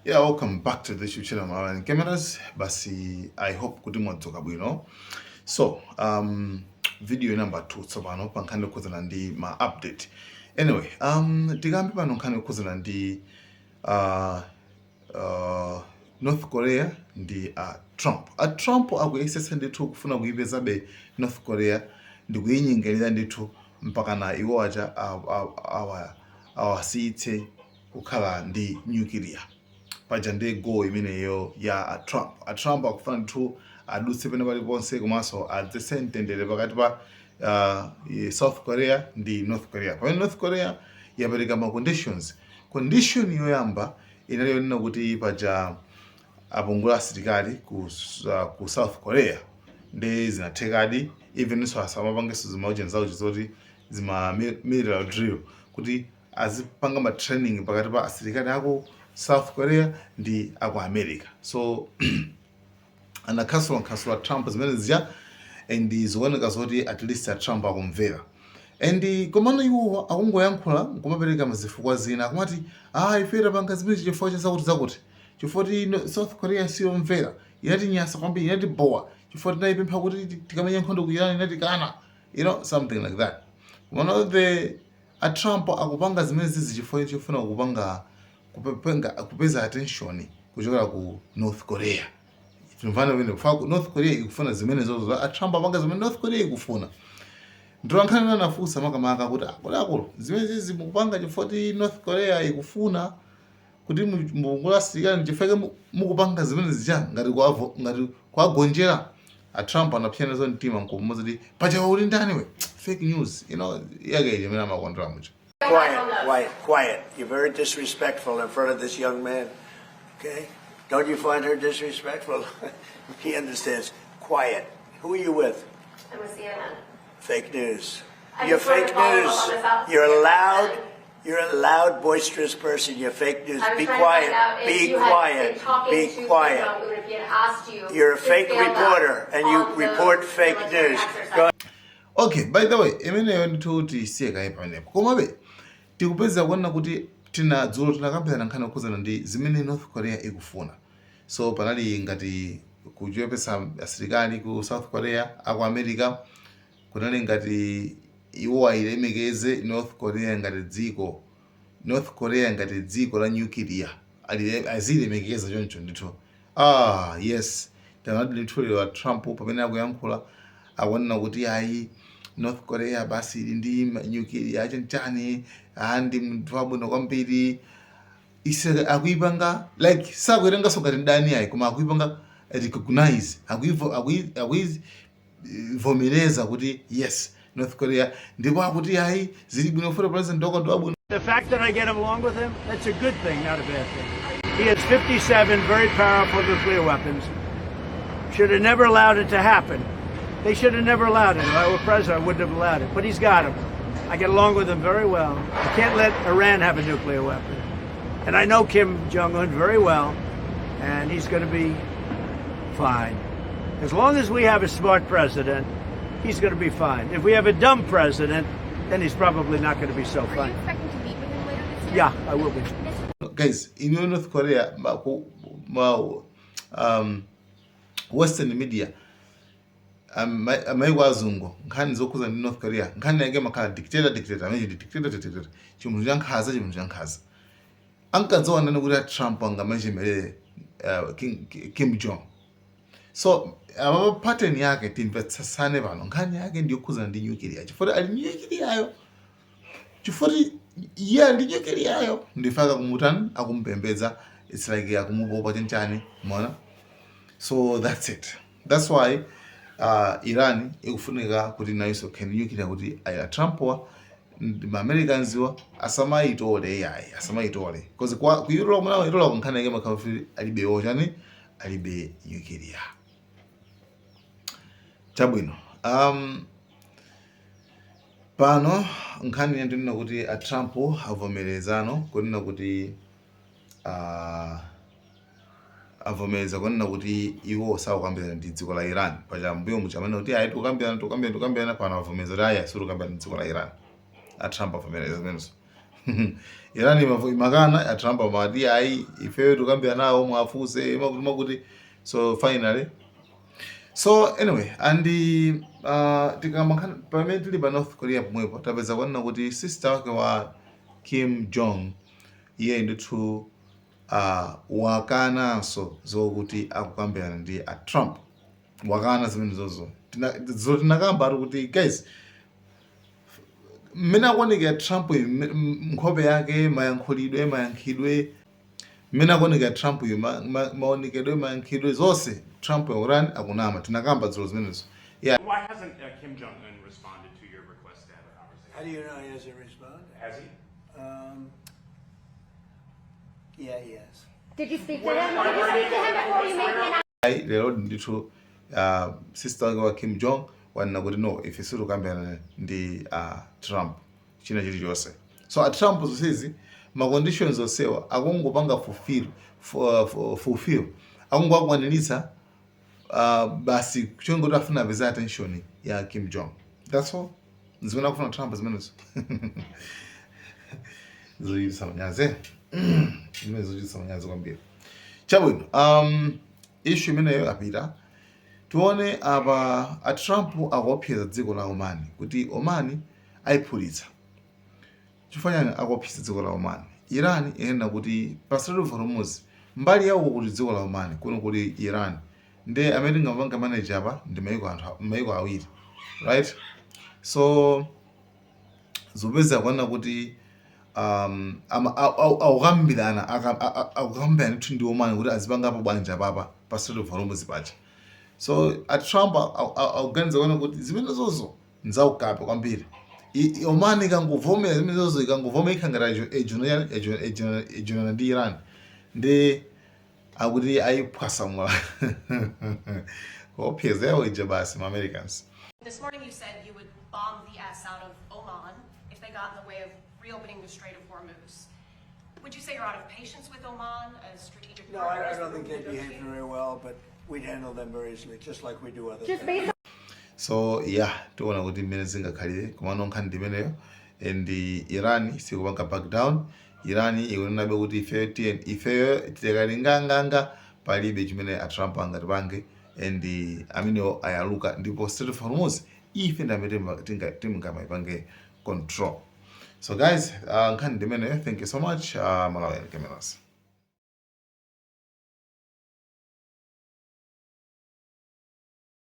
Yeah, welcome back to the YouTube channel Malawi Cameras. Basi, I hope kuti mwadzuka bwino. So, video number 2 tsopano pa nkhani yokhudzana ndi ma update. Anyway, tikambe pano nkhani yokhudzana ndi North Korea ndi Trump. A Trump akuyesetsa ndithu kufuna kuyipezabe North Korea ndi kuyinyengerera ndithu mpakana iwo aja awasiyitse kukhala ndi nuclear. Paja ndi goal imeneyo ya a Trump. A Trump akufuna ndithu adutse pena paliponse komanso adzetse mtendere pakati pa South Korea ndi North Korea, pamene North Korea yapereka ma conditions. Condition yoyamba inali yonena kuti paja apungula asilikali ku South Korea, ndi zinathekadi. Even so, asamapangenso zimaujeni zawo zoti zima military drill, kuti azipanga ma training pakati pa asilikali aku South Korea ndi aku America. So anakhasula nkhasula Trump zimene zija, and zikuoneka zoti at least a Trump akumvera. And komano iwo akungoyankhula nkumapereka mazifukwa zina, akumati, "Ah, ife tapanga zimene chifukwa cha zakuti zakuti, chifukwa ti South Korea siyomvera, inatinyasa kwambiri, inatibowa, chifukwa tinayipempha kuti tikamenya nkhondo ku Iran, inatikana," something like that. Komano the a Trump akupanga zimene zizi chifukwa chofuna kupanga kupeza attention kuchokera ku North Korea. Timvana pene kufa North Korea ikufuna zimene zozo. A Trump apanga zimene North Korea ikufuna. Ndilankhani nafunsa makamaka kuti, akuluakulu, zimene zizi mukupanga chifukwa ti North Korea ikufuna kuti mupungule asilikali, chifukwa mukupanga zimene zija ngati ngati kuwagonjera? A Trump anapsanazo mtima nkumudza kuti, "Pacha uli ndani we?" Fake news yake imene amakondera mucha. Quiet, quiet, quiet. You're very disrespectful in front of this young man. Okay? Don't you find her disrespectful? He understands. Quiet. Who are you with? I'm with CNN. Fake news. I You're just wanted fake to follow up news. on the South You're Korea loud. question. You're a loud, boisterous person. You're fake news. I was Be trying quiet. to find out if Be you had quiet. been talking Be to Kim quiet. Jong-un, if he had asked you You're a to fake scale back reporter, and you on the report fake military news. exercise. Go Okay, by the way, imeneyo ndithu tisiye kaye pamenepo. Komabe tikupeza kuona kuti tina dzulo tinakambirana nkhani yokhudzana ndi zimene North Korea ikufuna. So panali ngati kuchepetsa asilikali ku South Korea aku America, kunali ngati iwo ayilemekeze North Korea ngati dziko, North Korea ngati dziko la nuclear, azilemekeza choncho ndithu. Ah, yes, tanadi ndithu lero Trump pamene akuyankhula akuonena kuti ayi, North Korea basi ili ndi nuclear chanchani, ah, ndi munthu wabwino kwambiri. Ise akuipanga like sakuyerenganso ngati mdani ayi, koma akuipanga recognize, akuivomereza kuti yes, North Korea, ndipo akuti ayi, zili bwino for president wako ndi wabwino. The fact that I get along with him, that's a good thing, not a bad thing. He has 57 very powerful nuclear weapons. Should have never allowed it to happen. They should have never allowed it. If I were president, I wouldn't have allowed it. But he's got them. I get along with him very well. I can't let Iran have a nuclear weapon. And I know Kim Jong Un very well, and he's going to be fine. As long as we have a smart president, he's going to be fine. If we have a dumb president, then he's probably not going to be so Are you fine. Expecting to meet with him later this year? Yeah, I will be. Guys, in North Korea, ma Western media, maiko azungu, nkhani zokhuza ndi North Korea, nkhani yake makhala dictator, dictator amene ndi dictator, dictator, chimunthu cha nkhanza, chimunthu cha nkhanza. Ankadziwa ndani kuti a Trump angamachemerere Kim Jong? So apa pattern yake, timvetsesane pano, nkhani yake ndiyokhuzana ndi nuclear, chifukwa ali nuclear, chifukwa iye ali ndi nuclear, ndifaka kumutani, akumpembedza. It's like akumupopa chanchani, mona. So that's it. That's why Iran ikufunika kuti nayonso kheni nuclear, kuti aya Trump wa ma Americans wa asamayitole, yayi, asamayitole, because kwa kuyitola kumene ayitola, kunkhani yake makhafi alibe ochani, alibe nuclear. Chabwino, pano nkhani ndinena kuti a Trump avomerezano kunena kuti avomereza kunena kuti iwo sakukambirana ndi dziko la Iran. Paja mbuyo muchamene kuti ayi, tikukambirana, tikukambirana, tikukambirana. Pano avomereza kuti ayi, sitikukambirana ndi dziko la Iran. A Trump avomereza zimenezo. Iran imakana, a Trump amati ayi, ifeyo tikambira nawo, mwafunse makuti makuti. So finally, so anyway, and tikamba pamene tili pa North Korea pomwepo, tapeza kwanena kuti sister wake wa Kim Jong iye ndithu wakananso zokuti akukambirana ndi a Trump. Wakana zimene zozo. Zo tinakamba ari kuti guys, mmene akuonekera Trump uyu, nkhope yake, mayankhulidwe, mayankhidwe, mmene akuonekera Trump uyu, maonekedwe, mayankhidwe, zonse, Trump yakurani akunama. Tinakamba dzulo zimenezo, yeah. Why hasn't Kim Jong Un responded to your request to have a conversation? How do you know he hasn't responded? Has he? Yeah, he has. Did you speak to him? Did you speak to him before you made the announcement? Ayi, lero ndithu sister wake wa Kim Jong wanena kuti no, ife sitikukambirana ndi Trump china chilichonse. So a Trump zonsezi, ma conditions onsewa akungopanga fulfill, akungoakwaniritsa basi, chongoti afuna apeze attention ya Kim Jong. That's all zimene akufuna Trump. Zimenezo zochititsa manyazi, zimene zochititsa manyazi kwambiri. Chabwino, issue imeneyo apita. Tione apa, a Trump akuopseza dziko la Oman kuti Oman ayiphulitsa. Chifukwa chani akuopseza dziko la Oman? Iran iyenera kuti pa Strait of Hormuz, mbali yawo kuti dziko la Oman, kuno kuli Iran, ndi amene tingapanga manage apa ndi maiko anthu maiko awiri, right? So zopeza kuona kuti akukambirana akukambirana ndithu ndi Oman kuti azipangapo bwanja papa pa Strait of Hormuz paja. So a Trump akuganiza kuona kuti zimenezozo nzaukape kwambiri. Oman ikangovomera zimenezozo, ikangovomera, ikhala ngati ejonana ndi Iran, ndi akuti ayiphwasamula, kuopseza yawo ija basi ma Americans. This morning you said you would bomb the S out of Oman if they got in the way of reopening the Strait of Hormuz. Would you say you're out of patience with Oman as strategic No, partners? I don't think they behaved very well, but we'd handle them very easily, just like we do other Just things. based So yeah, tiona kuti mmene zingakhalire, komano nkhani ndimeneyo. And Iran sikupanga back down. Iran ikunenabe kuti ifeyo tiye, ifeyo tikali nganganga, palibe chimene a Trump angatipange, and amenewo ayaluka, ndipo Strait of Hormuz ife ndi amene tingamayipange control. So guys, nkhani ndimeneyo. Thank you so much. Malawi Cameras.